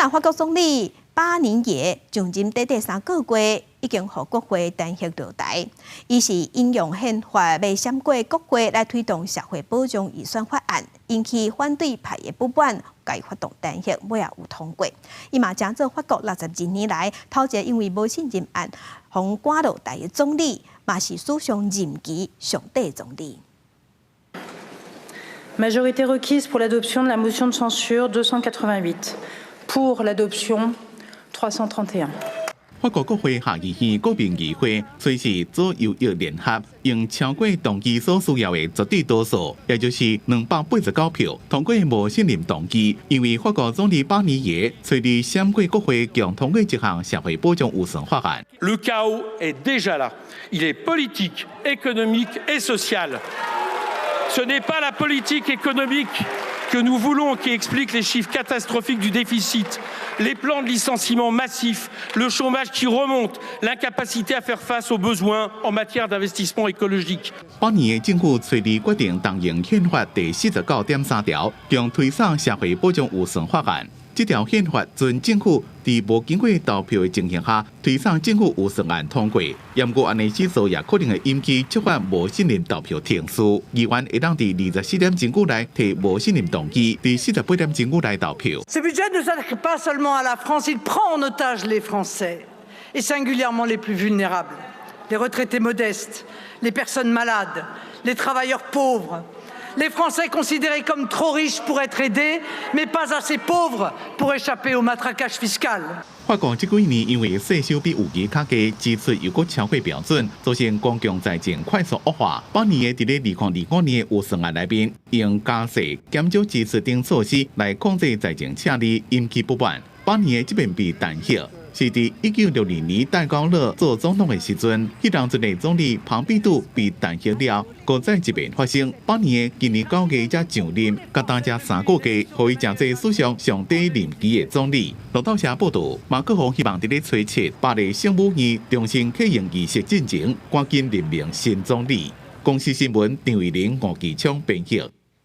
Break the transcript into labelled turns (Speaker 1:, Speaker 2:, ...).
Speaker 1: 若法國總理巴尼耶上任短短3個月，已經予國會彈劾落台。伊是引用憲法欲閃過國會來推動社會保障預算法案，引起反對派的不滿，共伊發動彈劾，尾仔有通過。伊嘛成做法國62年來頭一个因為無信任案予趕落台的總理，嘛是史上任期上短總理。
Speaker 2: Majorité requise pour l'adoption de la motion de censure 288. Pour l'adoption 331.
Speaker 3: 法國國會下議院國民議會隨時左右翼聯合，用超過動議所需要的絕對多數，也就是289票，通過無信任動議。因為法國總理巴尼耶隨佇閃過國會，強通過一項社會保障預算法案。
Speaker 4: Le chaos est déjà là. Il est politique, économique et social. Ce n'est pas la politique économique que nous voulons qui explique les chiffres catastrophiques du déficit, les plans de licenciement massifs, le chômage qui remonte, l'incapacité à faire face aux besoins en matière d'investissement écologique.
Speaker 3: 巴尼耶政府隨時決定動用憲法第49.3條，將推送社會保障預算法案。這條憲法准政府佇無經過投票的情形下，推送政府預算案通過。毋過按呢起訴也可能會引起觸發無信任投票程序。議員會當佇24點鐘內提無信任動議，佇48點鐘內投票。
Speaker 5: Ce budget ne s'attaque pas seulement à la France, il prend en otage les Français, et singulièrement les plus vulnérables, les retraités modestes, les personnes malades, les travailleurs pauvres, les Français considérés comme trop riches pour être aidés, mais pas assez pauvres pour échapper au matraquage fiscal.
Speaker 3: 法國這幾年因為稅收比預期較低，支出又閣超過標準，造成公共財政快速惡化。巴尼耶佇咧2025年的預算案內面，用加稅、減少支出等措施來控制財政赤字，引起不滿。巴尼耶這遍被彈劾，是佇1962年戴高樂做總統的時陣，彼當陣的總理龐畢度被彈劾了，閣再一遍發生。巴尼耶今年9月才上任，佮當才3個月，予伊成做史上上短任期的總理。路透社報導，馬克宏希望佇咧初七巴黎聖母院重新啟用儀式進前，趕緊任命新總理。公視新聞張慧玲、吳繼昌編譯。